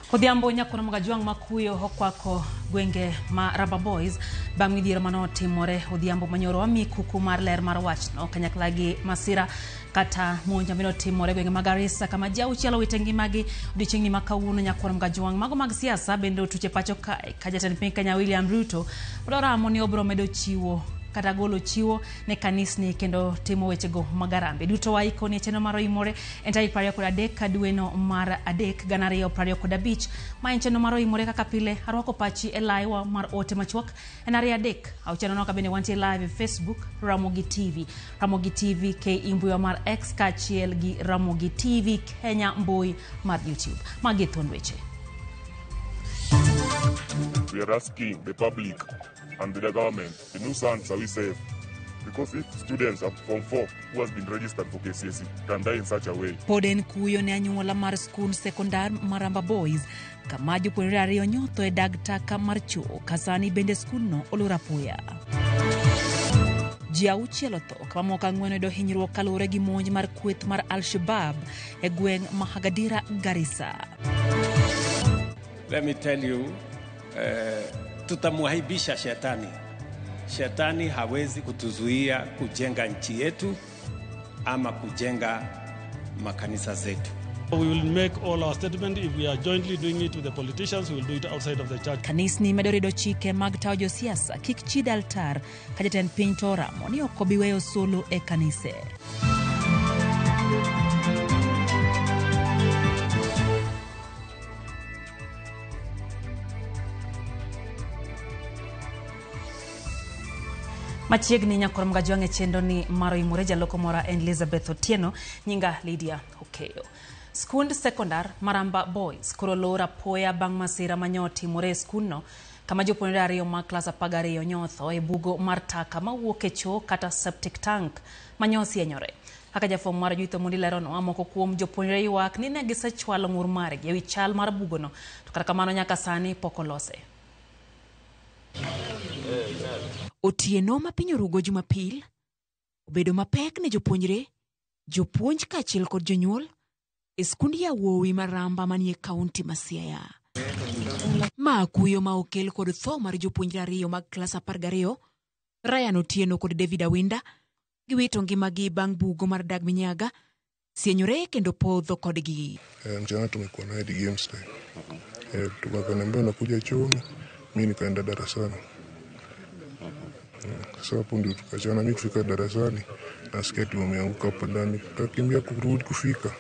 Odhiambo Nyakwar Magajwang' makuyo okwako gwenge ma Ramba Boys bang' midhiero mane otimore odhiambo manyoro. Wami kuku mar ler mar wachno kanyakla gi masira kata monj mane otimore gwenge ma Garissa kama ji auchiel owito ngimagi odiochieng'ni ma kawuono. Nyakwar Magajwang' mago mag siasa bende otuche pacho kae ka jatend piny Kenya William Ruto pod oramo ni obiro medo chiwo kata golo chiwo ne kanisni kendo timo wechego mag arambe. Duto waiko ni chenro mar oimore en tarik 23 ka dweno mar 3 2025. Ma en chenro mar oimore kaka pile. Arwako pachi e live mar ote machuok en 23 6 nono ka bende wantie live e Facebook Ramogi TV, Ramogi TV KE mbui mar X kaachiel gi Ramogi TV Kenya mbui mar YouTube. Magi thuond weche. We are asking the public and the government, the new sons, are we safe? Because if students at Form 4 who has been registered for KCSE can die in such a way. Pod en kuyo ne anyuola mar skund sekondar Maramba Boys kama jopuonjre ariyo nyotho e dag taka mar choo ka sani bende skundno olor apoya. Ji auchiel otho kama moko ang'wen oyudo hinyruok kaluwore gi monj mar kweth mar Al-Shabaab e gweng' ma Hagadira, Garissa. Let me tell you, tutamwaibisha shetani. Shetani hawezi kutuzuia kujenga nchi yetu ama kujenga makanisa zetu. We will make all our statement. If we are jointly doing it with the politicians, we will do it outside of the church. Kanisni medo rido chike mag tayo josiasa kik chid altar ka jatend piny to oramo ni ok obi weyo solo e kanise. Machiegni Nyakwar Mgajwang' e chenro ni mar oimore jaloko mora en Elizabeth Otieno, nyinga Lydia Okeyo. Skund sekondar Maramba Boys koro lor apoya bang' masira manyo otimore e skundno kama jopuonjre ariyo mag klas 12 nyotho e bugo mar taka mawuok e choo kata septic tank manyo osienyore. Kaka jafwambo mar Judith Omondi leronwa, moko kuom jopuonjre ywak ni ne gisechwalo ng'ur margi ewi chal mar bugono, to kata kamano nyaka sani pok olose. Otieno ma piny orugo Jumapil obedo mapek ne jopuonjre, jopuonj kaachiel kod jonyuol e skund yawuowi Maramba manie kaunti ma Siaya. Ma kuyo ma okel kod tho mar jopuonjre ariyo mag klas 12, Ryan Otieno kod David Awinda, giwito ngimagi bang' bugo mar dag minyaga sienyore kendo podho kodgi. Mchana tumekuwa naye hadi games time. Tukakaniambia nakuja chooni, mi nikaenda darasani. Sasa hapo ndio tukachana. Mi kufika darasani nasikia ati wameanguka hapo ndani, tukakimbia kurudi kufika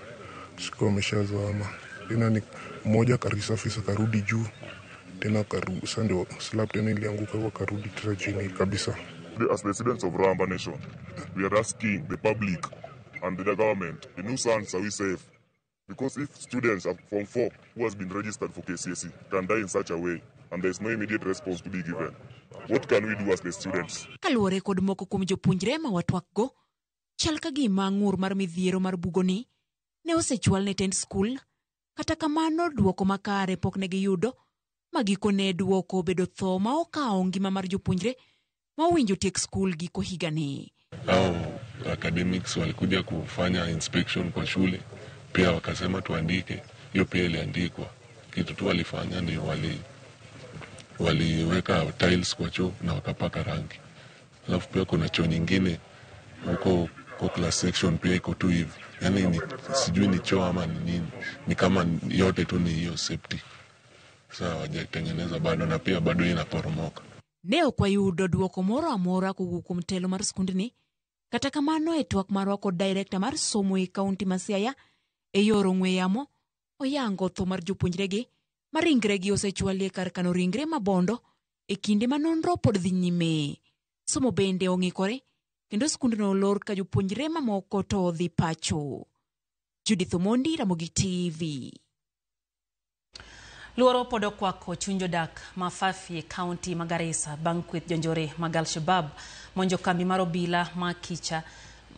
siku wameshazama tena. Ni mmoja akaresurface akarudi juu tena, sasa ndio slab tena ilianguka wakarudi tena chini kabisa. As the students of Ramba Nation, we are asking the public and the government, the new sons, are we safe? Because if students at Form 4 who has been registered for KCSE can die in such a way and there is no immediate response to be given, what can we do as the students? Kaluwore kod moko kuom jopuonjre ma watwakgo, chal ka gima ng'ur mar midhiero mar bugoni ne osechwal ne tend skul, kata kamano duoko makare pok ne giyudo, ma gikone duoko obedo tho ma okawo ngima mar jopuonjre ma owinjo tiek skul giko higani. Hao academics walikuja kufanya inspection kwa shule, pia wakasema tuandike. Hiyo pia iliandikwa. Kitu tu walifanya ni waliweka tiles kwa choo na wakapaka rangi. Alafu pia kuna choo nyingine huko kwa class section pia iko tu hivi, yaani ni, sijui ni choo ama ni nini, ni kama yote tu ni hiyo septic. Sasa hawajaitengeneza bado, na pia bado inaporomoka. Ne ok wayudo duoko moro amora kowuok kuom telo mar skundni. Kata kamano e twak marwa kod director mar somo e kaunti ma Siaya e yor ong'we yamo, oyango tho mar jopuonjregi ma ringregi osechwali e kar kano ringre ma Bondo e kinde ma nonro pod dhi nyime. Somo bende ong'ikore kendo skundno olor ka jopuonjre mamoko to odhi pacho. Judith Omondi, Ramogi TV. Luoro pod okwako chuny jodak ma Fafi e kaunti ma Garissa bang' kweth jonjore mag Al-Shabaab monjo kambi mar obila ma Kicha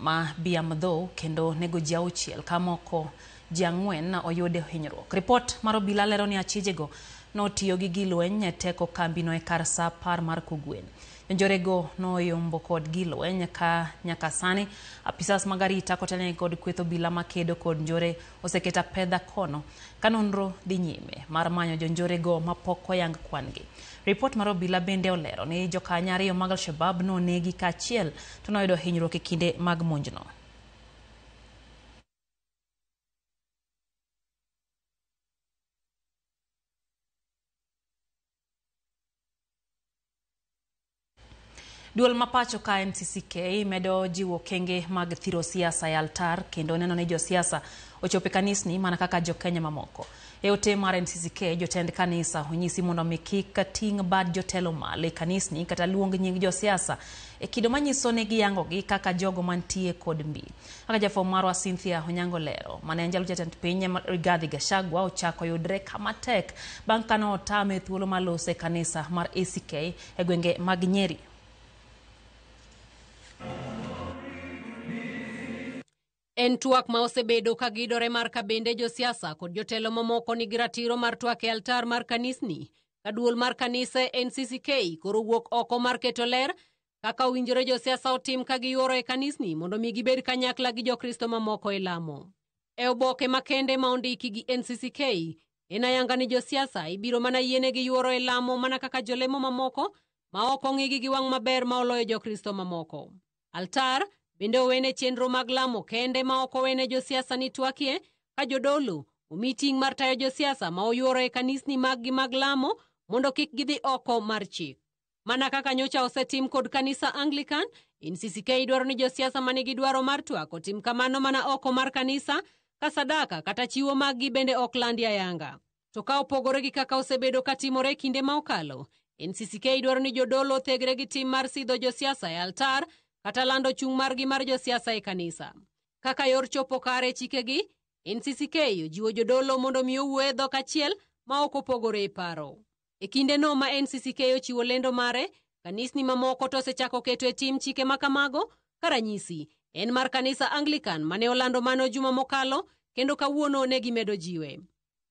ma Biamdhow kendo nego ji auchiel ka moko ji ang'wen oyudo hinyruok. Ripot mar obila lero ni achijego notiyo gi gilweny e teko kambino e kar sa 10 mar kogwen. Jonjorego noyombo kod gilweny ka nyaka sani apisas mag arita kotelnegi kod kweth obila makedo kod njore oseketo apedha kono ka nonro dhi nyime mar manyo jonjorego mapok oyang kwan-gi. Ripot mar obila bende olero ni jokanyo ariyo mag Al-Shabab nonegi kaachiel to noyudo hinyruok e kinde mag monjno. Duol ma pacho ka NCCK medo jiwo okenge mag thiro siasa e altar kendo neno ni josiasa ochopo e kanisni mana kaka jokenya mamoko. E ote mar NCCK, jotend kanisa onyisi mondo mi kik ting' bad jotelo malo e kanisni kata luong nying josiasa e kido manyiso ni giyangogi kaka jogo mantie kod mbi. Kaka jafwambo marwa Cynthia Onyango lero, mane en jalup jatend piny Rigathi Gachagua ochako yudre kama tek bang' kane otame thuolo mar loso e kanisa mar ACK e gwenge mag Nyeri. En twak ma osebedo ka gidore mar kabende josiasa kod jotelo mamoko nigi ratiro mar twak e altar mar kanisni. Ka duol mar kanise NCCK koro wuok oko mar keto ler kaka owinjore josiasa otim ka giyuoro e kanisni mondo mi gibed kanyakla gi jokristo mamoko e lamo. E oboke makende ma ondiki gi NCCK, en ayanga ni josiasa ibiro mana yienegi yuoro e lamo mana kaka jolemo mamoko ma ok ong'igi gi wang' maber ma oloyo jokristo mamoko. Altar bende owene chenro mag lamo kende ma ok owene josiasa ni twakie ka jodolo omi ting' mar tayo josiasa ma oyuoro e kanisni mag-gi mag lamo mondo kik gidhi oko mar chik. Mana kaka nyocha osetim kod kanisa Anglican, NCCK dwaro ni josiasa manigi dwaro mar twak otim kamano mana oko mar kanisa ka sadaka kata chiwo mag-gi bende ok landi ayanga. To ka opogore gi kaka osebedo katimore e kinde ma okalo, NCCK dwaro ni jodolo othegre gi tim mar sidho josiasa e altar kata lando chung' margi mar josiasa e kanisa. Kaka yor chopo kare chikegi, NCCK ojiwo jodolo mondo mi owuo e dhok achiel ma ok opogore e paro. E kindeno ma NCCK ochiwo lendo mare, kanisni mamoko to osechako keto e tim chike ma kamago. Ka ranyisi, en mar kanisa Anglican mane olando mano juma mokalo kendo kawuono ne gimedo jiwe.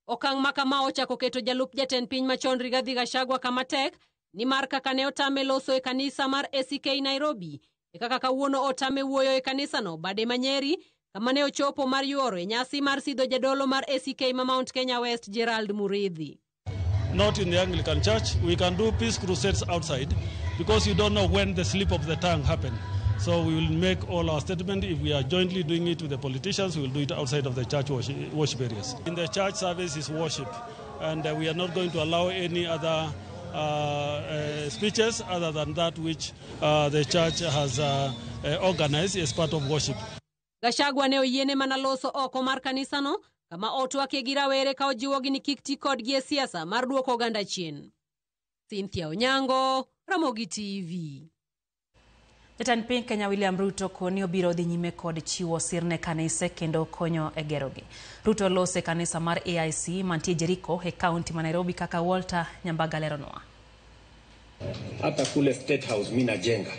Okang' ma kama ochako keto jalup jatend piny machon Rigathi Gachagua kama tek, nimar kaka ne otame loso e kanisa mar ACK Nairobi, e kaka kawuono otame wuoyo e kanisano bade ma Nyeri, kama ne ochopo mar yuoro e nyasi mar sidho jadolo mar ACK ma Mount Kenya West Gerald Muriithi. Not in the Anglican Church. We can do peace crusades outside because you don't know when the slip of the tongue happened. So we will make all our statement. If we are jointly doing it with the politicians, we will do it outside of the church worship areas. In the church service is worship, and we are not going to allow any other speeches other than that which the church has organized as part of worship. Gachagua ne oyiene mana loso oko mar kanisano kama otwakie gi rawere ka ojiwogi ni kik ti kodgi e siasa mar duoko oganda chien. Cynthia Onyango, Ramogi TV. Jatend piny Kenya William Ruto koni obiro dhi nyime kod chiwo sir ne kanise kendo konyo e gerogi. Ruto lose kanisa mar AIC mantie Jericho e kaunti ma Nairobi kaka Walter Nyambaga leronwa. Hata kule State House mimi najenga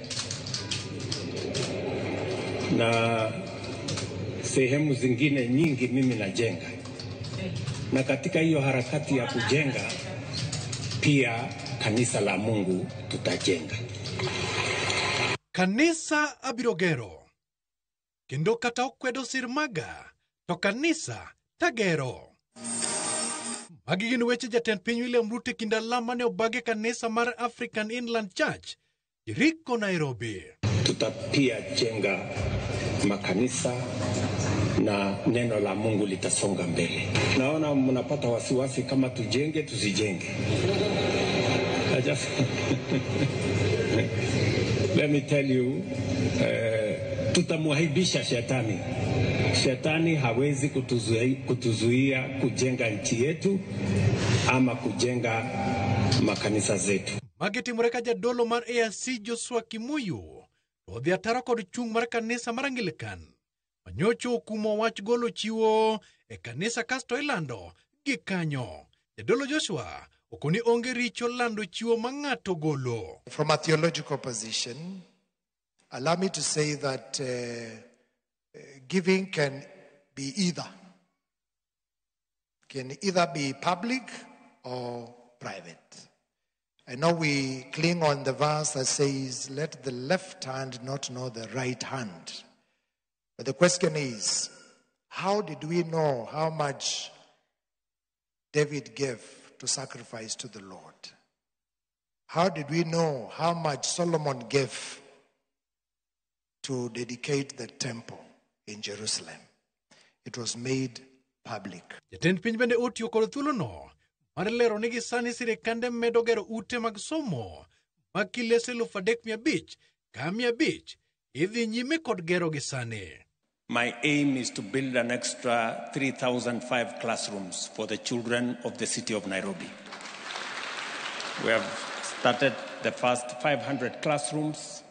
na sehemu zingine nyingi mimi najenga, na katika hiyo harakati ya kujenga pia kanisa la Mungu tutajenga. Kanisa abiro gero, kendo kata okwedo sir maga, to kanisa tagero. Magi gin weche jatend piny William Ruto e kind alam mane obage kanisa mar African Inland Church, Jericho, Nairobi. Tutapia jenga makanisa na neno la Mungu litasonga mbele. Naona mnapata wasiwasi kama tujenge tusijenge. Let me tell you, tutamwaibisha shetani. Shetani hawezi kutuzuia kujenga nchi yetu ama kujenga makanisa zetu. Magi timore ka jadolo mar AIC Joshua Kimuyu odhi ataro kod chung' mar kanisa mar Anglican manyocho okumo wach golo chiwo e kanisa kasto ilando gi kanyo. Jadolo Joshua okoni onge richo lando chiwo ma ng'ato golo. From a theological position, allow me to say that giving can be either. Can either be public or private. I know we cling on the verse that says, let the left hand not know the right hand. But the question is, how did we know how much David gave to sacrifice to the Lord? How did we know how much Solomon gave to dedicate the temple in Jerusalem? It was made public. Jatend piny bende otiyo kod thuolono mar lero ni gi sani sirikande medo gero ute mag somo mag kilese 3,500 ka 500 idhi nyime kod gero gi sani. My aim is to build an extra 3,005 classrooms for the children of the city of Nairobi. We have started the first 500 classrooms.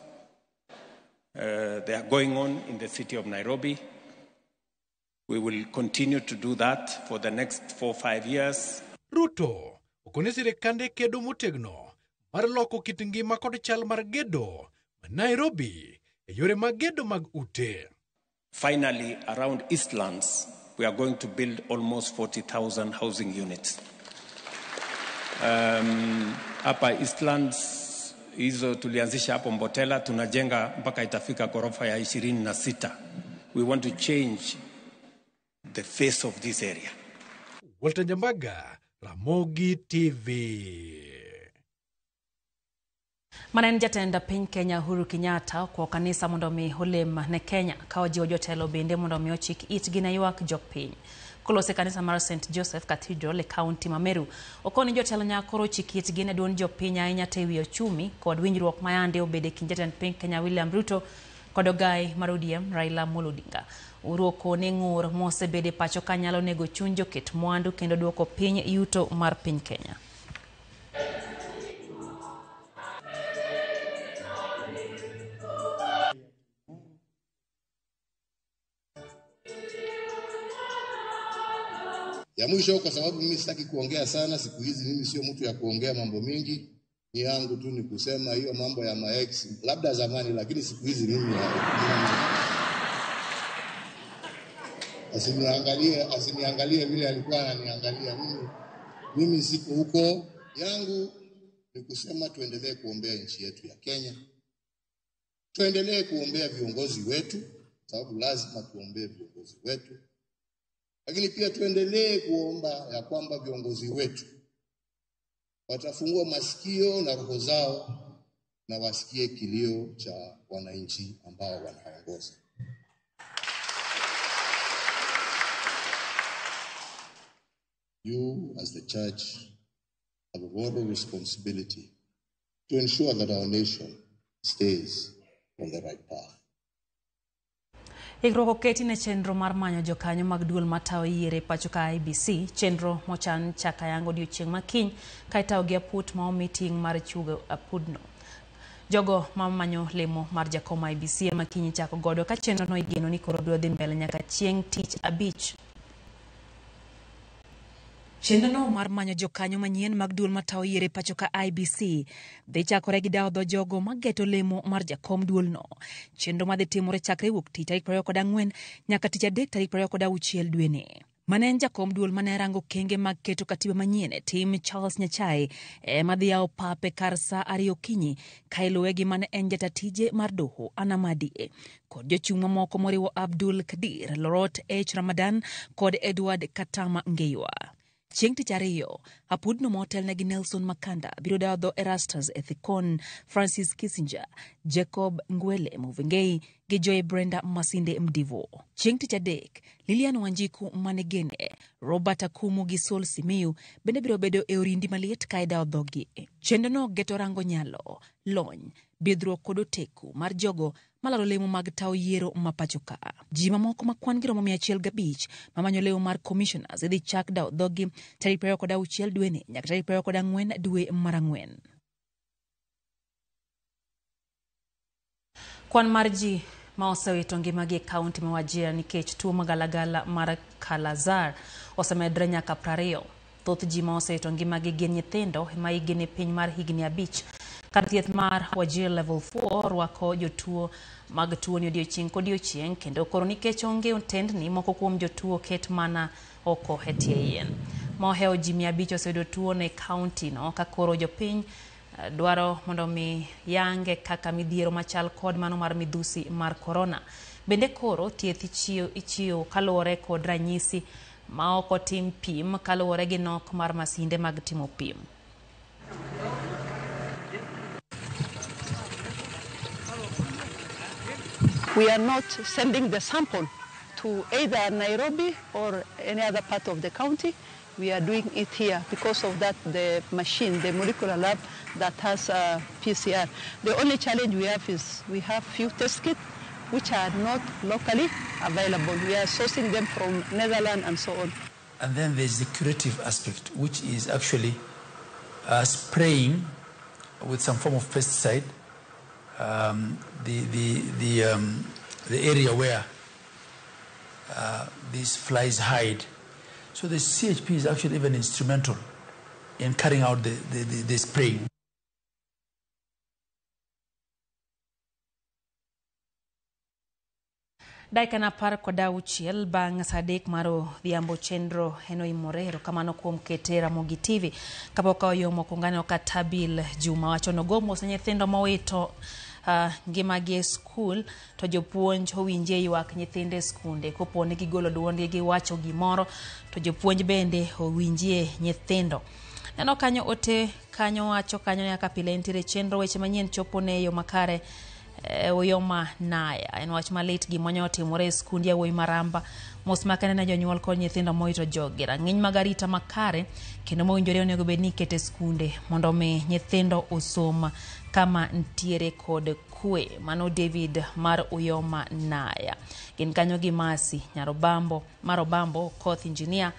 They are going on in the city of Nairobi. We will continue to do that for the next 4 or 5 years. Ruto okone sirikande kedo motegno mar loko kit ngima kod chal mar gedo ma Nairobi e yore mag gedo mag ute. Finally, around Eastlands, we are going to build almost 40,000 housing units. Hapa Eastlands, hizo tulianzisha hapo Mbotela, tunajenga mpaka itafika ghorofa ya 26. We want to change the face of this area. Walter Jambaga, Ramogi TV. Mana en jatend piny Kenya Uhuru Kenyatta okwayo kanisa mondo mi olem ne Kenya ka ojiwo jotelo bende mondo mi ochik itgi ne ywak jopiny. Kolose kanisa mar St Joseph Cathedral e kaunti ma Meru, okoni jotelo nyaka koro ochik itgi ne duond jopiny ahinya to ewi ochumi kod winjruok ma yande obedo e kind jatend piny Kenya William Ruto kod ogai mar ODM Raila Amolo Odinga. Uhuru okone ng'ur mosebedo e pacho ka nyalo nego chuny joket mwandu kendo duoko piny yuto mar piny Kenya. Ya mwisho, kwa sababu mimi sitaki kuongea sana siku hizi, mimi sio mtu ya kuongea mambo mingi, ni yangu tu ni kusema hiyo mambo ya maex, labda zamani, lakini siku hizi mimi asiniangalie vile alikuwa ananiangalia mimi. Mimi siko huko. Yangu ni kusema tuendelee kuombea nchi yetu ya Kenya, tuendelee kuombea viongozi wetu, sababu lazima tuombee viongozi wetu. Lakini pia tuendelee kuomba ya kwamba viongozi wetu watafungua masikio na roho zao na wasikie kilio cha wananchi ambao wanaongoza. You as the church have a moral responsibility to ensure that our nation stays on the right path. Ikruok oketi ne chenro mar manyo jokanyo mag duol matayo yiero e pacho ka IEBC, chenro mochan chaka yango odiochieng' ma kiny ka itayo gi aput ma omi ting' mar chugo apudno. Jogo mamanyo lemo mar jakom IEBC ema kiny ichako godo ka chenro no igeno ni koro biro dhi mbele nyaka chieng' tich abich. Chenro no mar manyo jokanyo manyien mag duol matayo yiero e pacho ka IEBC dhi chakore gi dawo dho jogo mageto lemo mar jakom duolno. Chenro madhi timore chakre wuok tich tarik 24 nyaka tich adek tarik 26 dweni. Mane en jakom duol mane rango kenge mag keto katiba manyien e tim Charles Nyachae ema dhi yawo pap e kar saa 2 okinyi ka iluwe gi mane en jata tije mar doho Anamadi kod jochung' mamoko moriwo Abdul Kadir, Lorot H. Ramadan kod Edward Katama Ngeiwa. Chieng' tich ariyo, apudno motelne gi Nelson Makanda biro dawo dho Erastus Ethekon, Francis Kissinger, Jacob Ngwele Muvengei gi Joy Brenda Masinde Mdivo. Chieng' tich adek, Lilian Wanjiku Manegene, Robert Akumu gi Saul Simiyu bende biro bedo e orindi maliet ka idawo dhogi. Chenrono geto rango nyalo, lony, bidhruok kod oteku mar jogo malaro lemo mag tawo yiero ma pacho ka. Ji mamoko ma kwan gi romo 105 mamanyo lemo mar commissioners idhi chak dawo dhogi tarik 26 dweni nyaka tarik 24 dwe mar ang'wen. Kwan mar ji ma osewito ngimagi e kaunti ma Wajir nikech tuo magalagala mar Kala-Azar osemedore nyaka 20. Thoth ji ma osewito ngimagi gin nyithindo ma hikgi ni piny mar higni 5. Kar thieth mar Wajir Level 4 rwako jotuo mag tuoni odiochieng' kodiochieng' kendo koro nikech onge otendni moko kuom jotuo ket mana oko e tie yien. Ma ohewo ji 500 oseyudo tuono e kaunti no ka koro jopiny dwaro mondo mi yange kaka midhiero machal kod mano mar midhusi mar korona. Bende koro thieth ichiwo kaluwore kod ranyisi ma ok otim pim kaluwore gi nok mar masinde mag timo pim. We are not sending the sample to either Nairobi or any other part of the county. We are doing it here because of that, the machine, the molecular lab that has a PCR. The only challenge we have is we have few test kits which are not locally available. We are sourcing them from Netherlands and so on. And then there's the curative aspect, which is actually spraying with some form of pesticide the area where these flies hide. So the CHP is actually even instrumental in carrying out the spraying. Dakika 16 bang' sa 3 mar odhiambo chenro en oimore. Erokamano kuom kete Ramogi TV. Kapok oyomo kongano Katabil Juma wacho nogo mos ne nyithindo mowito ngimagi e skul to jopuonj owinje ywak nyithindo e skunde kopo ni gigolo duondgi giwacho gimoro to jopuonj bende owinjie nyithindo. Neno kanyo ote kanyo wacho kanyo nyaka pile nitiere chenro weche manyien chopo ne yo makare Oyoma Naya. En wach malit gima otimore e skund yawuoyi Maramba. Mos makende ne jonyuol kod nyithindo mowito joggi. Rang'iny mag arita makare kendo mowinjore onego bed ni ikete skunde mondo mi nyithindo osom kama ntiere kod kwe. Mano David mar Uyoma Naya. Gin kanyo gi Masi Nyarobambo mar Obambo Koth Engineer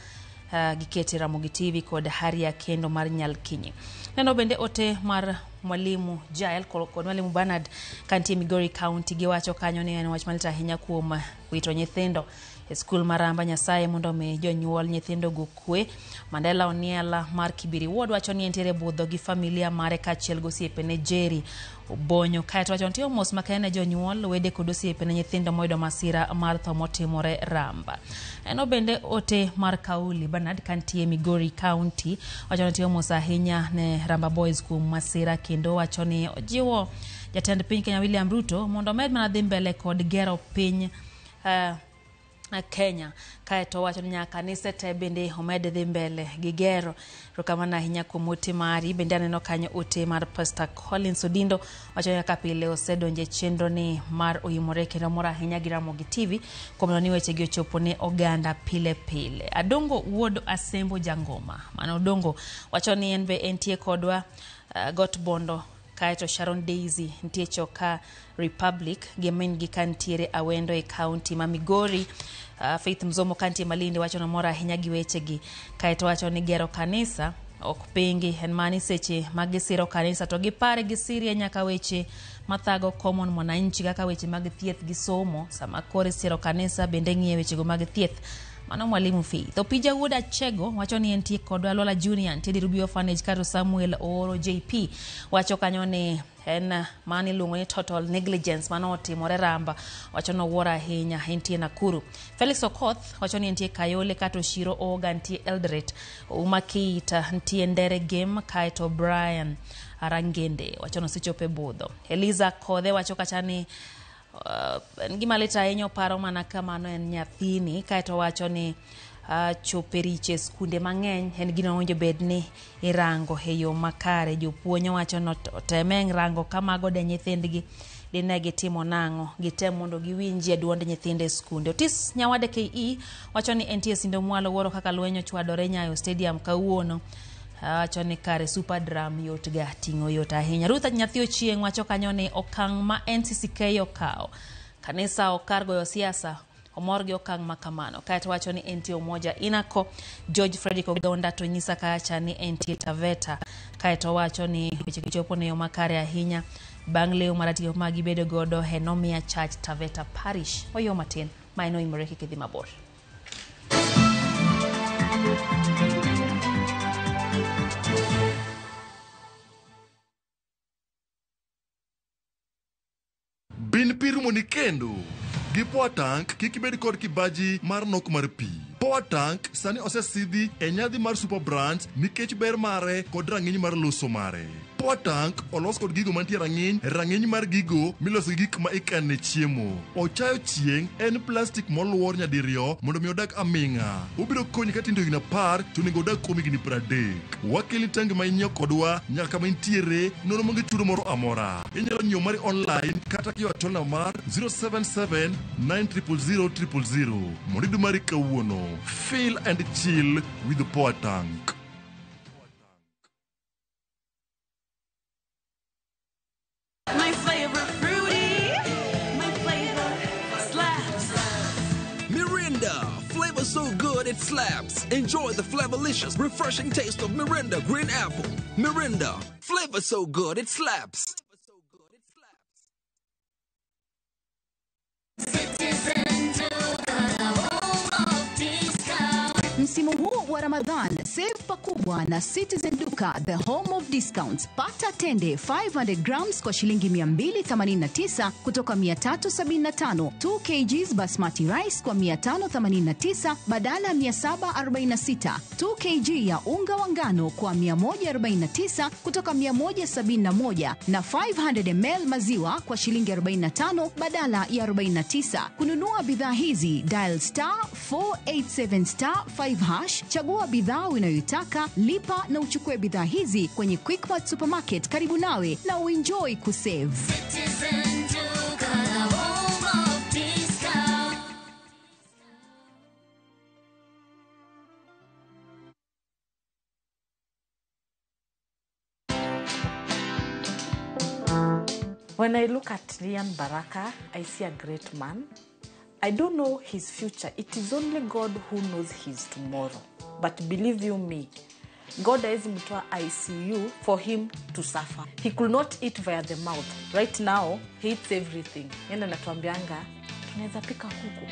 gikete Ramogi TV kod Haria kendo mar Nyalkinyi. Neno bende ote mar Mwalimu Jael kod Mwalimu Bernard kantie Migori County giwacho kanyo ni en wach malit ahinya kuom wito nyithindo e skul Maramba. Nyasaye mondo mi jonyuol nyithindo go kwe. Mandela Oniela mar Kibiri Ward wacho ni entiere budho gi familia mare kaachiel gi osiepene Jerry Obonyo. Kaeto wacho nitie mos makende ne jonyuol, wede kod osiepene nyithindo moyudo masira mar tho motimore Ramba. Eno bende ote mar Kauli Bernard kantie Migori County wacho ni nitie mos ahinya ne Ramba Boys kuom masira kendo wacho ni ojiwo jatend piny Kenya William Ruto mondo omed mana dhi mbele kod gero piny Kenya. Kaeto wacho ni nyaka kanise te bende omed dhi mbele gi gero. Erokamano ahinya kuom ote mari. Bende aneno kanyo ote mar Pastor Collins Odindo wacho kaka pile osedonje chenro ni mar oimore kendo mor ahinya gi Ramogi TV kuom ni weche gi ochopo ne oganda pile pile. Adongo wuod Asembo Jangoma, mano Odongo wacho ni en be entie kodwa Got Bondo. Kaeto Sharon Daisy nitie Choka Republic gi min gi kantiere Awendo e county ma Migori. Faith Mzomo kantie Malindi wacho nomor ahinya gi wechegi. Kaeto wacho ni gero kanisa ok pingi, en mani seche mag gisiro kanisa to gipare gisirie nyaka weche mathago common mwananchi kaka weche mag thieth gi somo. Sama koro isiro kanisa bende ng'iye wechego mag thieth. Mano Mwalimu Faith. Opija Wuod Achego wacho ni entie kodwa. Lola Junior nitie Dirubi Orphanage. Kato Samuel Ooro JP wacho kanyo ni en mano iluongo ni total negligence mano otimore Ramba, wacho nowuoro ahinya, entie Nakuru. Felix Okoth wacho ni entie Kayole. Kato Shiro Oga nitie Eldoret. Uma Keita nitie Ndere Game. Kaeto Brian Arangende wacho nosechopo e budho. Eliza Kodhe wacho kacha ni en gima lit ahinya oparo mana kamano en nyathini. Kaeto wacho ni chope riche skunde mang'eny en gino mowinjo bed ni irango e yo makare. Jopuonj wacho ni oteme rango kamago de nyithindgi dine gitimo nang'o, gitem mondo giwinjie duond nyithindo e skunde. Otis Nyawade KE wacho ni entie Sindo Mwalo wuoro kaka lweny ochwadore Nyayo Stadium kawuono. Wacho ni kare Super Drum yot ga ting'o yot ahinya. Ruth Nyathi Ochieng' wacho kanyo ni okang' ma NCCK okawo kanisa ok kar goyo siasa, omor gi okang' ma kamano. Kaeto wacho ni entie Umoja Inako. George Frederick Ogonda to nyisa kacha ni entie Taveta. Kaeto wacho ni weche gichopo ne yo makare ahinya bang' leo maratigo ma gibedo godo e Nomia Church Taveta Parish. Oyo matin ma en oimore kik idhi mabor. Bin pi rumoni kendo. Gi Power Tank kik ibed kod kibaji mar nok mar pi. Power Tank sani osesidhi e nyadhi mar Super Brands nikech ber mare kod rang'iny mar loso mare. Power Tank olos kod gigo mantie rang'iny, rang'iny mar gigo miloso gi gik ma ikane chiemo. Ochayo chieng' en plastik moluor nyadiriyo mondo mi odag aming'a. Obiro konyi ka tindo higni 10 to onego odag kuom higni 30. Wakeli tangi ma inyiewo kodwa nyaka kama intiere nono maonge chudo moro amora. Inyalo nyiewo mari online kata kiyo atol namba mar 077 900 000 mondo iyud mari kawuono. Feel and chill with the Power Tank. My flavor fruity, my flavor slaps. Mirinda, flavor so good it slaps. Enjoy the flavorlicious, refreshing taste of Mirinda Green Apple. Mirinda, flavor so good it slaps. Msimu huu wa Ramadhan, save pakubwa na Citizen Duka, the home of discounts. Pata tende 500 grams kwa shilingi 289 kutoka 375, 2 kgs basmati rice kwa 589 badala ya 746, 2 kg ya unga wa ngano kwa 149 kutoka 171 na 500 ml maziwa kwa shilingi 45 badala ya 49. Kununua bidhaa hizi, dial star 487 star 5 hash, chagua bidhaa unayoitaka, lipa na uchukue bidhaa hizi kwenye Quickmart Supermarket karibu nawe na uenjoy kusave. Citizen Duka, the home of discount. When I look at Lian Baraka, I see a great man. I don't know his future. It is only God who knows his tomorrow. But believe you me, God hawezi mtoa ICU for him to suffer. He could not eat via the mouth. Right now, he eats everything. Yeye anatuambianga, tunaweza pika kuku.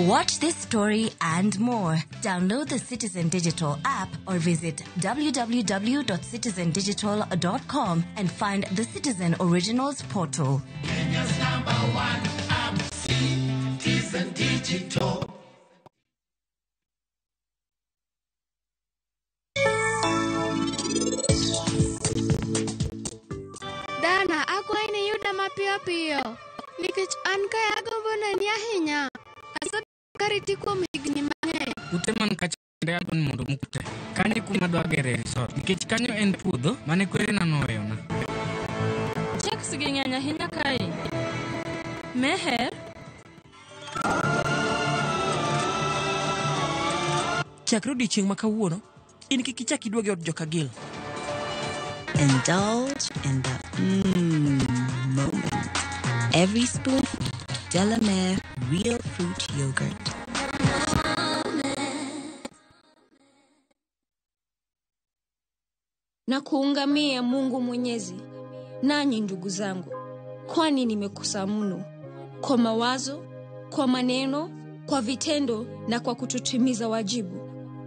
Watch this story and more. Download the Citizen Digital app or visit www.citizendigital.com and find the Citizen Originals portal. Kenya's number one app, Citizen Digital. Dana, akwayi ni yuda mapiyo piyo nikech an kae agombo neni ahinya. Asebedo kariti kuom higni mang'eny. Ute man kacha adwa ni mondo omuk te. Kanyo e kuma adwa gere resort nikech kanyo en puodho mane kwerena noweyona. Checks gi ng'eny ahinya kae. Meher? Chakre odiechieng' ma kawuono, in kik ichak iduog e od Jokagil. Indulge in the moment. Every spoonful, Delamere Real Fruit Yogurt. Na kuungamia Mungu Mwenyezi, nanyi ndugu zangu, kwani nimekosa mno kwa mawazo, kwa maneno, kwa vitendo na kwa kutotimiza wajibu.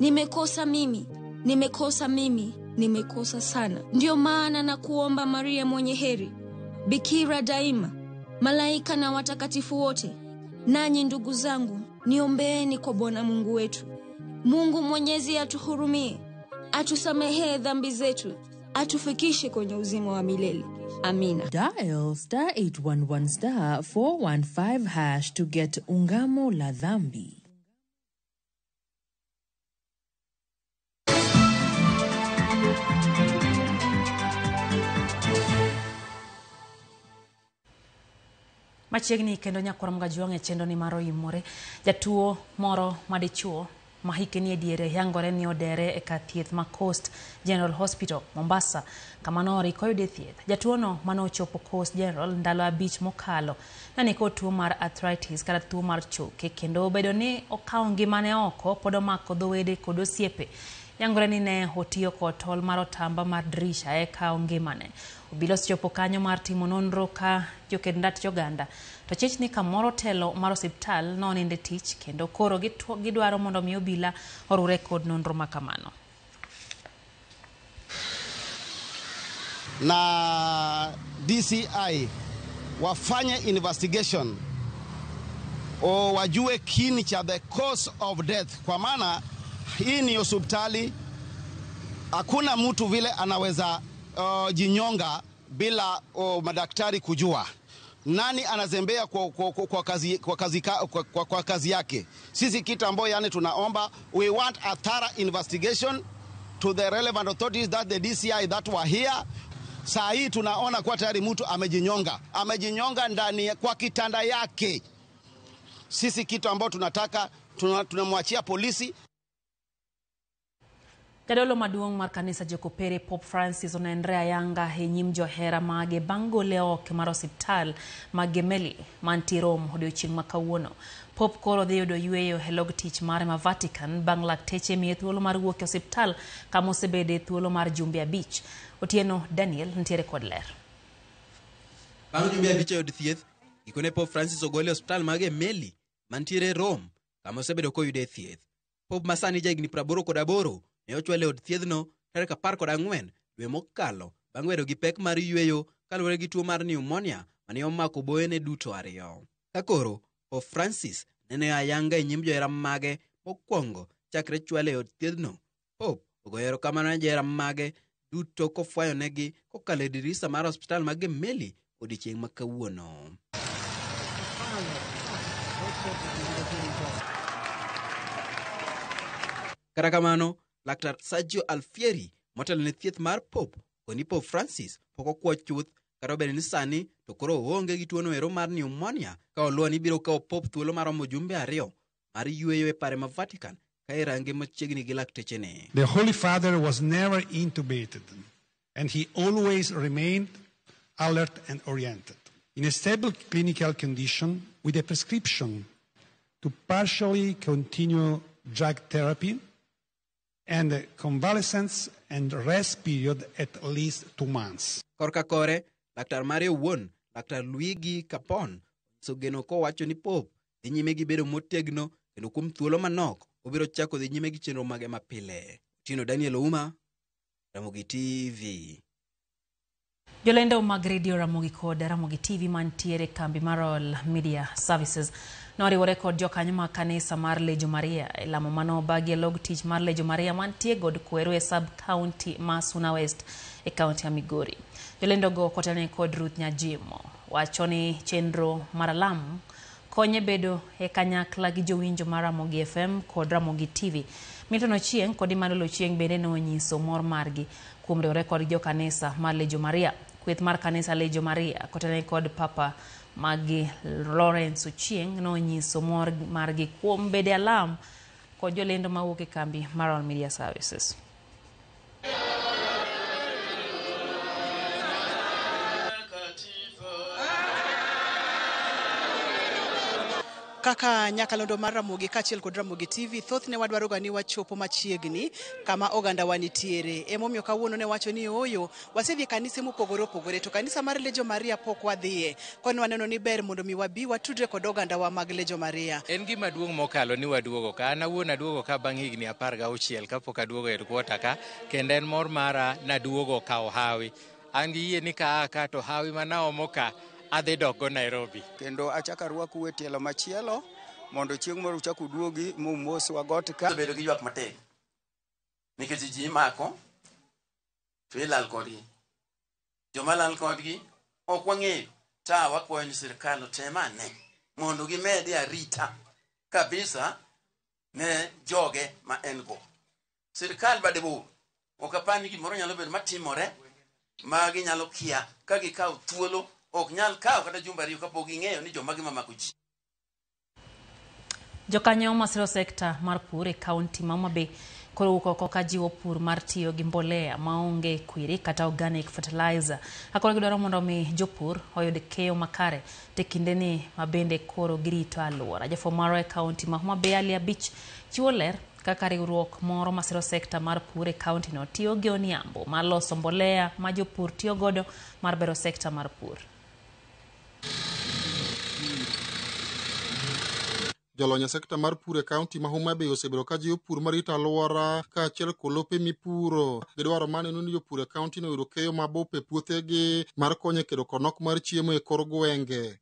Nimekosa mimi, nimekosa mimi, nimekosa sana. Ndiyo maana na kuomba Maria mwenye heri, Bikira daima, malaika na watakatifu wote, nanyi ndugu zangu, niombeeni kwa Bwana Mungu wetu. Mungu Mwenyezi atuhurumie, atusamehee dhambi zetu, atufikishe kwenye uzima wa milele. Amina. Dial star 811 star 415 hash to get Ungamo la Dhambi. Machiegni kendo nyakwar Mgajwang' e chenro ni mar oimore. Jatuo moro madichuo ma hike nie diere yangore ni odere e kar thieth ma Coast General Hospital, Mombasa, kama noriko yude thieth. Jatuono manochopo Coast General ndalo 5 mokalo ne nikod tuo mar arthritis kata tuo mar choke, kendo obedo ni okawo ngimane oko pod omako dho wede kod osiepe. Yangore ni ne otiyo kod tol mar otamba mar dirisha e kawo ngimane. Obila osechopo kanyo mar timo nonro ka joked ndat Uganda to chich ni kamoro telo mar osiptal noninde tich kendo koro gidwaro mondo mi obila orure kod nonro makamano. Na DCI wafanye investigation, Wajue kini cha the cause of death, kwa maana hii ni hospitali. Hakuna mtu vile anaweza jinyonga bila madaktari kujua nani anazembea kwa kazi yake. Sisi kitu ambayo yani tunaomba, we want a thorough investigation to the relevant authorities, that the DCI that were here. Saa hii tunaona kwa tayari mtu amejinyonga ndani kwa kitanda yake. Sisi kitu ambayo tunataka, tunamwachia polisi. Jadolo maduong' mar kanisa Jokopere Pope Francis onenre ayanga e nyim johera mage bang' gole oko mar osiptal ma Gemelli mantie Rome odiochieng' ma kawuono. Pope koro dhi yudo yueyo e log tich mare ma Vatican bang' lakteche miye thuolo mar wuok e osiptal kama osebede thuolo mar jumbe 5. Otieno Daniel nitiere kod ler. Bang' jumbe 5 e od thieth, gikone Pope Francis ogole e osiptal ma Gemelli mantiere Rome kama osebedo koyude thieth. Pope masani jahigni 88 ne ochwale e od thiedhno tarik 14 dwe mokalo bang' bedo gi pek mar yueyo kaluwore gi tuo mar pneumonia mane omako boyene duto 2. Ka koro Pope Francis nene ayanga e nyim johera mage mokwongo chakre chwale e od thiedhno. Pope ogoyo erokamano ne johera mage duto kofwayonegi kokalo e dirisa mar osiptal ma Gemelli odiechieng' ma kawuono. Kata kamano, Laktar Sergio Alfieri motelo ne thieth mar Pope koni Pope Francis pok okwo chuth kata obedo ni sani to koro oonge gi tuono ero mar pneumonia ka oluwo ni biro kawo Pope thuolo maromo jumbe 2 mar yueyo e pare ma Vatican ka irange machiegni gi laktechene. The Holy Father was never intubated and he always remained alert and oriented. In a stable clinical condition with a prescription to partially continue drug therapy and convalescence and rest period at least 2 months. Korka kore, Laktar mare owuon, Laktar Luigi Capone, onyiso geno kowacho ni Pope dhi nyime gi bedo motegno kendo kuom thuolo manok obiro chako dhi nyime gi chenro mage mapile. Otieno Daniel Ouma, Ramogi TV. Jolendo mag redio Ramogi kod Ramogi TV mantiere kambi mar All Media Services noriwore kod jokanyo mag kanisa mar Lejo Maria e lamo manobagi e log tich mar Lejo Maria mantie God Kweru e sub county ma Suna West e kaunti ya Migori. Jolendogo kotelne kod Ruth Nyajimo wacho ni chenro mar alam konye bedo e kanyakla gi jowinjo mar Ramogi FM kod Ramogi TV. Milton Ochieng' kod Emmanuel Ochieng' bende nonyiso mor margi kuom riwore kod jokanisa mar Lejo Maria. Kweth mar kanisa Lejo Maria kotelne kod Papa magi Lawrence Ochieng' nonyiso mor margi kuom bedo e alam kod jolendo mawuok e kambi mar All Media Services. Kaka nyakalondo mar Ramogi kaachiel kod Ramogi TV, thothne wadwaroga ni wachopo machiegni kama oganda wa nitiere. Emomiyo kawuono ne wacho ni ooyo, wasedhi e kanise mopogore opogore, to kanisa mar Lejo Maria pok wadhiye. Koro waneno ni ber mondo mi wabi watudre kod oganda wa mag Lejo Maria. En gima duong' mokalo ni waduogo ka. An awuon aduogo ka bang' higni 16 kapok aduogo e headquarter ka, kendo en mor mara naduogo kawo hawi. An gi yie ni ka aa ka to hawi manaomo ka adhi dok go Nairobi. Kendo achako arwakou e tielo machielo mondo chieng' moro uchak uduogi mumoswa got ka. Osebedo gi ywak matek nikech ji imako to ilal kodgi. Joma lal kodgi ok wang'eyo. Ta wakwayo ni sirkal otem ane mondo gimede arita kabisa ne joge ma en go. Sirkal bade bor ok apar ni gimoro nyalo bedo matimore ma ginyalo kia ka gikawo thuolo. Ok nyal kawo kata jumbe 2 kapok ging'eyo ni joma gimamako ji. Jokanyo masiro sekta mar pur e kaunti ma Homa Bay koro wuok oko ka jiwo pur mar tiyo gi mbolea maonge kwiri kata organic fertilizer. Akoro gidwaro mondo mi jopur oyud keyo makare te kindeni ma bende koro girito alwora. Jafwambo marwa e kaunti ma Homa Bay Ali Abich chiwo ler kaka riwruok moro masiro sekta mar pur e kaunti no tiyo gi oniambo mar loso mbolea ma jopur tiyo godo mar bero sekta mar pur. Jolony e sekta mar pur e kaunti ma Homa Bay osebedo ka jiwo pur mar rito alwora kaachiel kod lope mipuro. Gidwaro maneno ni jopur e kaunti no oyudo keyo mabup e puothegi mar konyo e kedo kod nok mar chiemo e kor gwenge.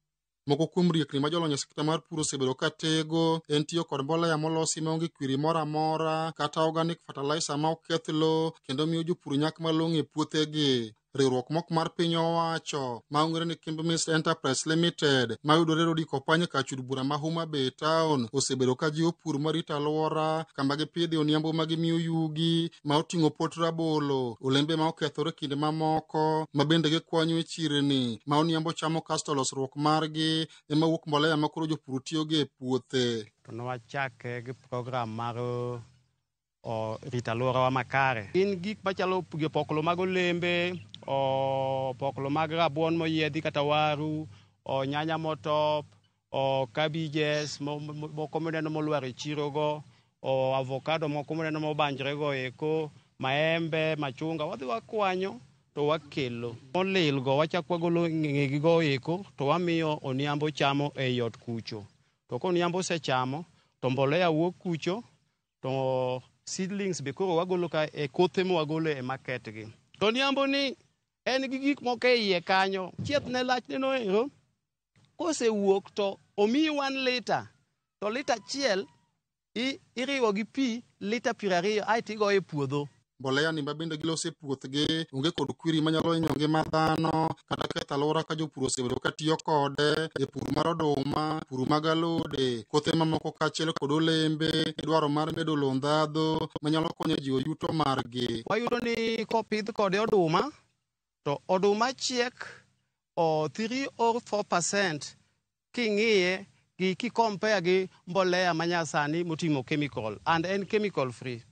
Moko kuom riekni ma jolony e sekta mar pur osebedo ka tego en tiyo kod mbolea molosi maonge kwiri moro amora kata organic fertilizer ma ok keth lowo kendo miyo jopur nyak malong'o e puothegi. Riwruok mok mar piny owacho ma ong'ere ni Kimbmist Enterprise Limited ma yudore Rodi Kopany kar chud bura ma Homa Bay town osebedo ka jiwo pur marito alwora kama gipidhe oniambo ma gimiyo yugi ma oting'o pot rabolo, olembe ma okethore kinde mamoko ma bende gikwanyo e chirni ma oniambo chamo kasto losruok margi ema wuok mbolea ma koro jopur tiyogo e puothe. To nwachake gi program mar rito alworawa makare. Gin gik machalo opoklo mag olembe, opoklo mag rabuon moyiedhi kata waru, nyanya motop, cabbages moko mineno molwar e chirogo, avocado moko mineno mobanjre go eko, maembe, machunga, wadhi wakwanyo to wakelo. Molil go wachak wagolo ng'egi go eko to wamiyo oniambo chamo ei ot kucho. To koniambo osechamo to mbolea wuok kucho to seedlings be koro wagolo ka e kothe mwagolo e market gi. To oniambo ni en gi gik moko e iye kanyo. Chieth ne lachne no ero kosewuok to omiyi 1 lita to lita achiel iriwo gi pi lita 20 aeto igoyo e puodho. Mbolea ni ma bende giloso e puothgi onge kod kwiri manyalo hinyo ngima dhano kata ketho alwora ka jopur osebedo ka tiyo kode e pur mar oduma, pur mag alode, kothe mamoko kaachiel kod olembe e dwaro mar medo lowo ndhadhu manyalo konyo e jiwo yuto margi. Wayudo ni kopidh kode oduma to oduma chiek 3 or 4% king'iye gi kikompea gi mbolea manyasani moting'o chemical and en chemical free.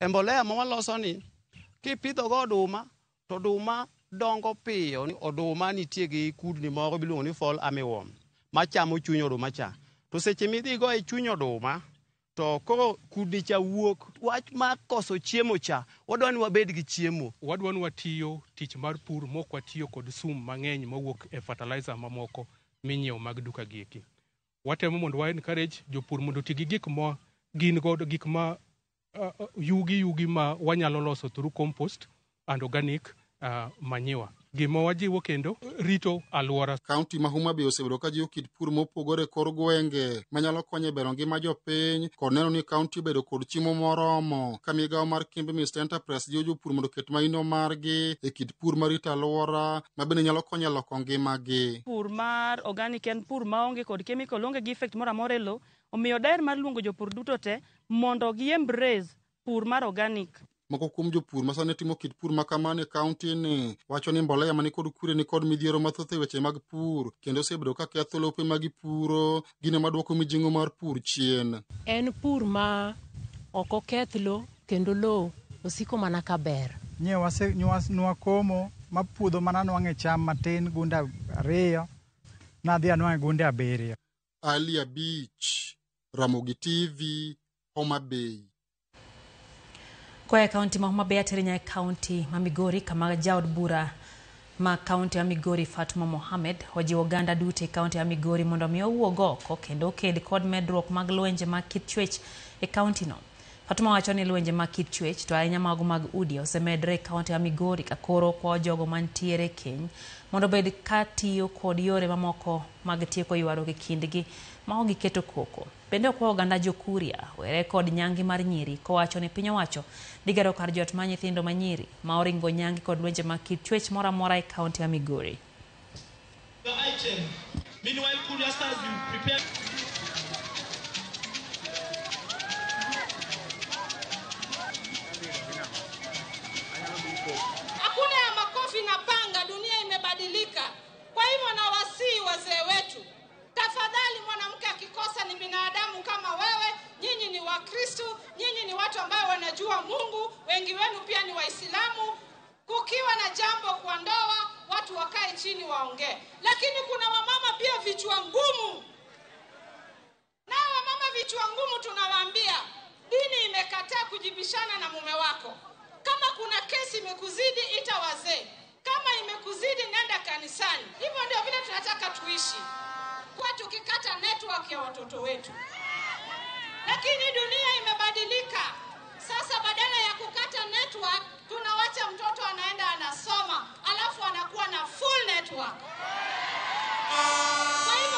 E mbolea ma waloso ni kipidho go oduma to oduma dongo piyo. Oduma nitie gi kudni moro miluongo ni fall armyworm machamo chuny oduma cha. To seche midhi go e chuny oduma to koro kudni cha wuok. Wach mar koso chiemo cha, wadwa ni wabed gi chiemo. Wadwa ni watiyo tich mar pur mok watiyo kod sum mang'eny mowuok e fertilizer mamoko minyiewo mag duka gi eki. Watemo mondo wa encourage jopur mondo oti gi gik ma gin godo, gik ma yugi ma wanyalo loso through compost and organic manure. Gima wajiwo kendo rito alwora. Kaunti ma Homa Bay osebedo ka jiwo kit pur mopogore e kor gwenge manyalo konyo e bero ngima jopiny kod neno ni kaunti obedo kod chiemo moromo. Ka migawo mar Kimbmist Enterprise jiwo jopur mondo oket maino margi e kit pur marito alwora ma bende nyalo konyo e loko ngimagi. Pur mar organic en pur maonge kod chemical, onge gi effect moro amora e lowo. Omiyo daher mar luongo jopur duto te mondo gi embrace pur mar organic. Moko kuom jopur ma sani timo kit pur ma kamano e kaunti ni wacho ni mbolea mani kod kure ni kod midhiero mathoth e weche mag pur kendo osebedo ka ketho lope ma gipuro, gino maduoko mijing'o mar pur chien. En pur ma ok oketh lo kendo lo osiko mana ka ber. Nye nwakomo ma puodho mana nwang'e cham matin gunde 2 nadhi anwang'e gunde 7. Ali Abich, Ramogi TV, Homa Bay. Koa e kaunti ma Homa Bay atere nyaka e kaunti ma Migori kama jaod bura ma kaunti ma Migori Fatuma Mohamed ojiwo oganda duto e kaunti ma Migori mondo mi owuog oko kendo oked kod medruok mag lwenje mag kit chwech e kaunti no. Fatuma wacho ni lwenje mag kit chwech to ahinya mago mag udi osemedre e kaunti ma Migori ka koro okwayo jogo mantiere e keny mondo obed ka tiyo kod yore mamoko mag tieko ywaruok e kindgi ma ok giketo koko. Bende okwayo oganda jo Kuria were kod nyangi mar nyiri kowacho ni piny owacho dhi gero kar jot mar nyithindo ma nyiri ma oringo nyangi kod lwenje mag kit chwech moro amora e kaunti ma Migori. Meanwhile, Kuria Stars will prepare. Hakuna ya makofi na panga, dunia imebadilika. Kwa hivyo nawasihi wazee wetu, tafadhali, mwanamke akikosa ni binadamu kama wewe. Nyinyi ni Wakristo, nyinyi ni watu ambao wanajua Mungu, wengi wenu pia ni Waislamu. Kukiwa na jambo kwa ndoa, watu wakae chini waongee. Lakini kuna wamama pia vichwa ngumu. Na wamama vichwa ngumu tunawaambia, dini imekataa kujibishana na mume wako. Kama kuna kesi imekuzidi, ita wazee. Kama imekuzidi, nenda kanisani. Hivyo ndio vile tunataka tuishi. Kwa tukikata network ya watoto wetu. Lakini dunia imebadilika. Sasa badala ya kukata network, tunawacha mtoto anaenda anasoma, alafu anakuwa na full network. Kwa hivyo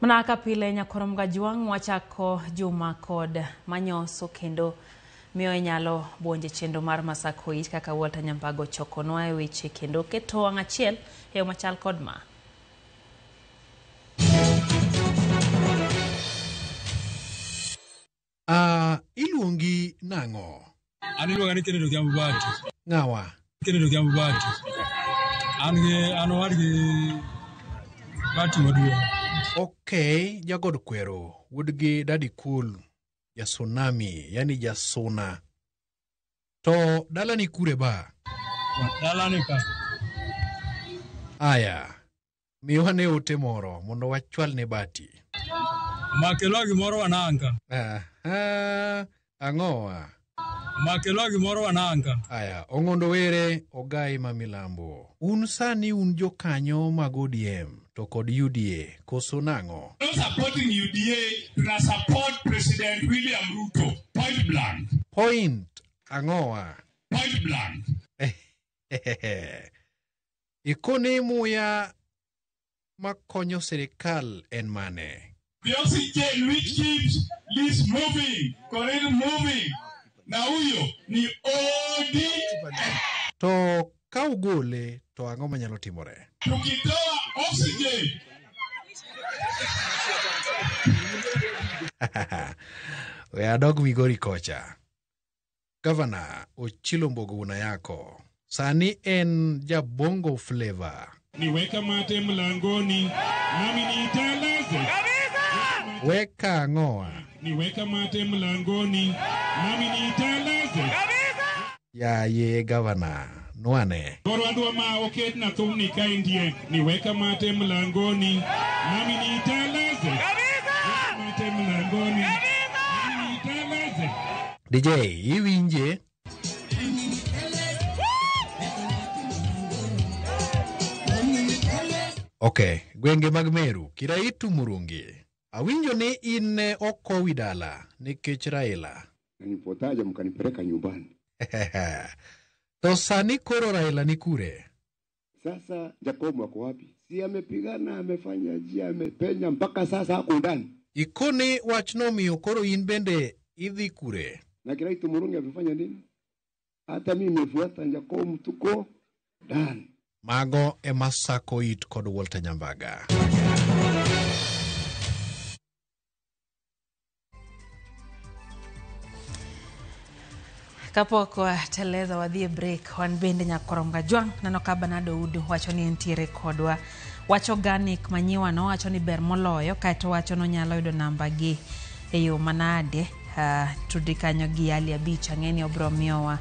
Mana kaka pile nyakorom Gajwang' wachako juma kod manyoso kendo miyo inyalo buonje chenro mar Masako It kaka Walter Nyambago chokonwa e weche kendo keto wang' achiel e yo machal kod ma. Iluongi nang'o? An iluonga ni Kennedy Odhiambo Bati. Ng'awa? Kennedy Odhiambo Bati. An gi an owadgi Bati maduong'. Ok, jagod kwero, wuod gi Daddy Cool, ja tsunami, yani jasuna. To dalani kure ba? Dalani ka. Aya, miwa ne ote moro mondo wachwal ne Bati. Makelwa gimoro wananga. Aha, ang'owa? Makelwa gimoro wananga. Aya, Ong'ondo Were, Ogai ma Milambo. Un sani un jokanyo mag ODM to kod UDA, koso nang'o? Not supporting UDA, tuna support President William Ruto. Point blank. Point ang'owa? Point blank. Ikone muya makonyo sirikal en mane? The oxygen which keeps this moving, Korea moving. Na huyo ni ODM. To ka ugole to ang'o manyalo timore? Tukitoa oxygen We adog Migori kocha. Gavana Ochilo Mbogo yako sani en jabongo flavor. Niweka mate mlangoni nami niitalaze. Weka ang'owa? Niweka mate mlangoni nami niitalaze. Yaye gavana, nwane. Koro adwa ma oketna thumni kaendie. Niweka mate mlangoni nami niitalaze. Mate mlangoni nami niitalaze. DJ, iwinje? Ok, gwenge mag Meru, Kiraitu Murungi. Awinjo ni in ne okowi dala nikech Raila. Nilipotaja mkanipeleka nyumbani. To sani koro Raila ni kure? Sasa Jacob wako wapi? Si amepigana, amefanya njia, amepenya mpaka sasa ako ndani. Ikone wachno miyo koro in bende idhi kure? Na Kiraitu Murungi amefanya nini? Hata mimi nimefuata Jacob, tuko ndani. Mago ema sako it kod Walter Nyambaga. Kapok wateleza wadhi e break, wan bende nyakorom Gajwang' neno ka Bernardo Udu wacho ni entiere kodwa. Wach organic manyiwa no wacho ni ber moloyo, kaeto wacho nonyalo yudo namba gi e yo manade. Tudi kanyo gi Ali Abich, ang'e ni obro miyowa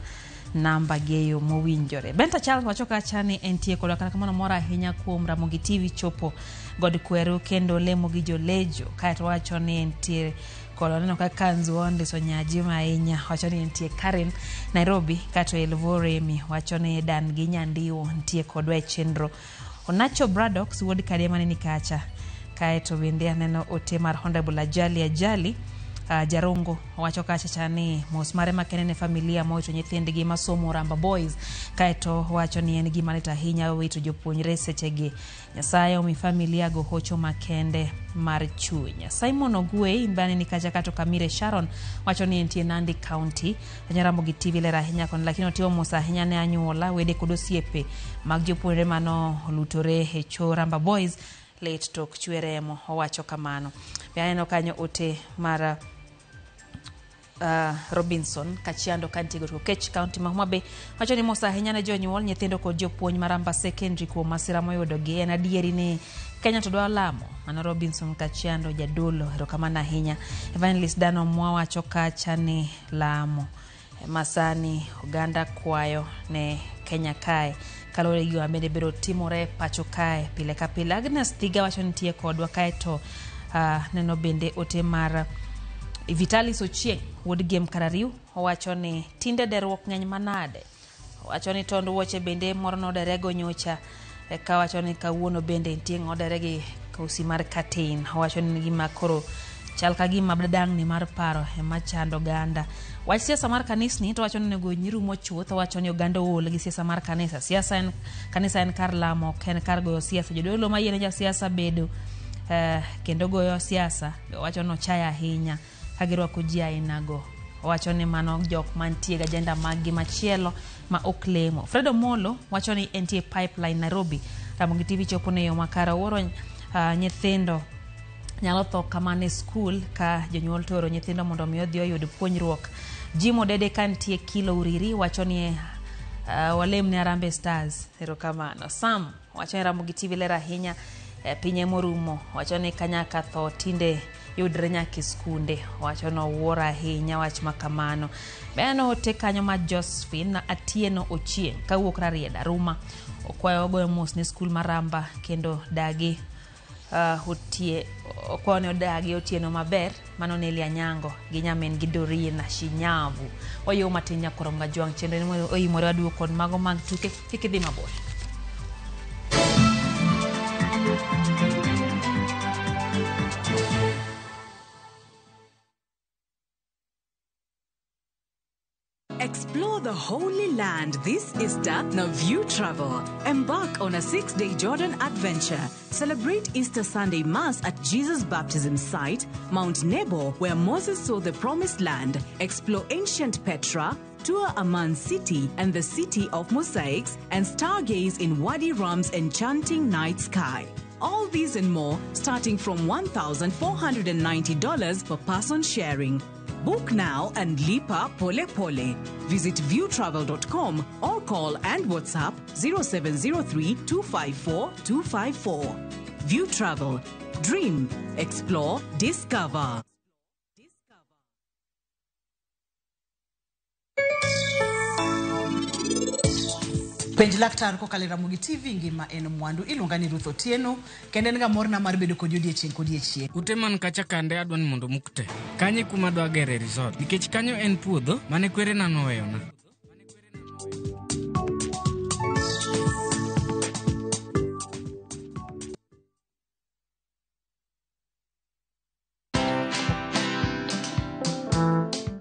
namba gi e yo mowinjore. Benta Charles wacho kacha ni entie kodwa, kata kamano mor ahinya kuom Ramogi TV chopo God Kweru kendo lemo gi jolejo, kaeto wacho ni entie kod waneno ka Kanzu ondiso nyajima ahinya, wacho ni entie Karen Nairobi, kaeto Elvo Remi wacho ni Dan gi Nyandiwo nitie kodwa e chenro. Onacho Bradox wuod Kadia mane ni kacha, kaeto bende aneno ote mar Honorable Ajali Ajali Jarongo wacho kacha cha ni mos mare makende ne familia mowito nyithindgi masomo Ramba Boys, kaeto wacho ni en gima lit ahinya wito jopuonjre sechegi. Nyasaye omi familia go hocho makende mar chuny. Simon Ogwe imbani ni kacha kato Kamire Sharon wacho ni entie Nandi County. Ramogi TV ler ahinya kon, lakini otimo mos ahinya ne anyuola wede kod osiepe mag jopuonjre mano olutore e cho Ramba Boys lit tok chwe remo, owacho kamano. Be aneno kanyo ote mar Robinson Kachiando kantie go Kech County ma Homa Bay wacho ni mos ahinya ne jonyuol nyithindo kod jopuonj mar Ramba Secondary kuom masira moyudogi. En adieri ni Kenya to dwa lamo. Mano Robinson Kachiando jadolo, erokamano ahinya. Evangelist Dano Mwa wacho kacha ni lamo masani oganda kwayo ne Kenya kae kaluwore gi gima bende biro timore pacho kae pile ka pile. Agnes Thiga wacho ni nitie kodwa, kaeto neno bende ote mar Vitalis Ochieng' wuod Gem Karariu owacho ni tinde derruok ng'eny manade. Owacho ni tond wuoche bende moro noderego nyocha, eka wacho ni kawuono bende nitie ng'odere gi kausi mar katin. Owacho ni gima koro chal ka gima dang'ni mar paro ema chando oganda. Wach siasa mar kanisni to wacho ni onego nyirumo chuth. Owacho ni oganda ool gi siasa mar kanisa. Siasa en kanisa en kar lamo, ok en kar goyo siasa. Jodolo mayiene jasiasa bedo Kendo goyo siasa owacho ni ochaya ahinya ka girwako ji ainago. Owacho ni mano jok mantie gi agenda maggi machielo ma ok lemo. Fred Omolo wacho ni entie Pipeline Nairobi. Ramogi TV chopo ne yo makare. Owuoro nyithindo nyalo tho kamano e skul ka jonyuol to oro nyithindo mondo mi odhi oyud puonjruok. Jim Odede ka nitie Kilo Uriri wacho ni walem ne Harambee Stars. Erokamano. Sam wacho ni Ramogi TV ler ahinya pinye morumo. Wacho ni kanyaka tho tinde yudre nyaka e skunde. Wacho ni owuoro ahinya wach ma kamano. Be ote kanyo ma Josephine Atieno Ochieng' kawuok Rarieda Ruma okwayo ogoyo mos ne skul mar Ramba kendo dagi okwayo ni odagi otieno maber. Mano Nelly Anyango gi nyamin gi Doreen Shinyavu. Oyiwo matin nyakorom Gajwang' chenro ni oimore waduogo kod mago mag tuke kik idhi mabor. Explore the Holy Land this Easter na View Travel. Embark on a 6-day Jordan adventure. Celebrate Easter Sunday Mass at Jesus' baptism site, Mount Nebo, where Moses saw the Promised Land. Explore ancient Petra, tour Amman City and the City of Mosaics, and stargaze in Wadi Rum's enchanting night sky. All these and more starting from $1,490 per person sharing. Book now and lipa pole pole. Visit viewtravel.com or call and WhatsApp 0703 254 254. View Travel. Dream, explore, discover. Penj laktar kokalo e Ramogi TV ngima en mwandu. Iluonga ni Ruth Otieno kendo en ga morna mar bedo kodi odiechieng' kodiechieng'. Ute man kacha kande adwa ni mondo omuk te. Kanyo e kuma adwa gere resort nikech kanyo en puodho mane kwerena noweyona.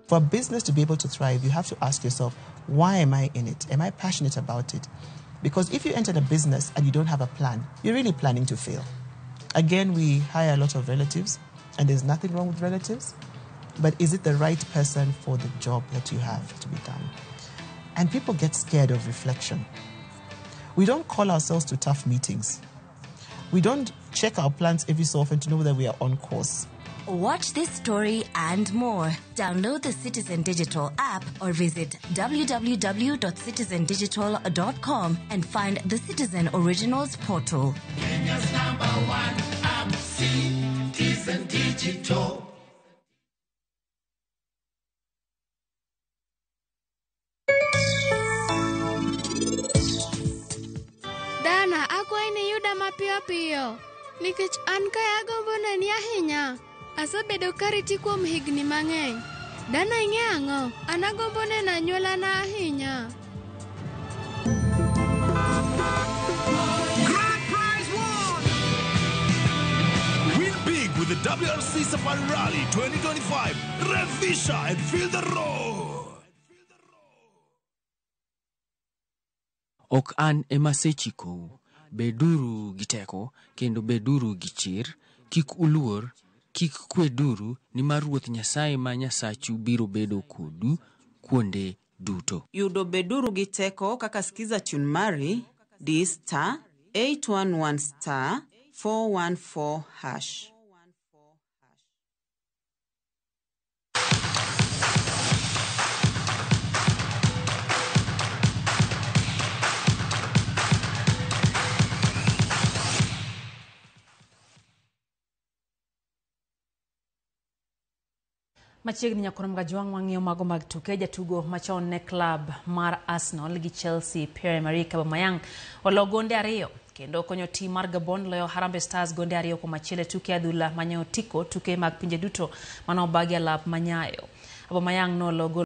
For a business to be able to thrive, you have to ask yourself, why am I in it? Am I passionate about it? Because if you enter a business and you don't have a plan, you're really planning to fail. Again, we hire a lot of relatives, and there's nothing wrong with relatives, but is it the right person for the job that you have to be done? And people get scared of reflection. We don't call ourselves to tough meetings. We don't check our plans every so often to know whether we are on course. Watch this story and more. Download the Citizen Digital app or visit www.citizendigital.com and find the Citizen Originals portal. Kenya's number one app, Citizen Digital. Dana, akwayi ni yuda mapiyo piyo nikech an kae agombo neni ahinya. Asebedo kariti kuom higni mang'eny. Dana ing'e ang'o? An agombo neno anyuolana ahinya. Grand prize won! Win big with the WRC Safari Rally 2025. Revisha and feel the road. Ok an ema asechikou, beduru gi teko kendo beduru gi chir, kik uluor, kik kweduru, nimar Ruoth Nyasaye ma Nyasachu biro bedo kodu kuonde duto. Yudo beduru gi teko kaka skiza tune mari di star 811 star 414 hash. Machiegni nyakorom Gajwang' wang'iyo mago mag tuke. Jatugo machon ne club mar Arsenal gi Chelsea Pierre-Emerick Aubameyang olo gonde 2 kendo konyo tim mar Gabon loyo Harambee Stars gonde 2-1 e tuke adhula mane otiko tuke mag pinje duto mane obagi alap manyayo. Aubameyang nolo gol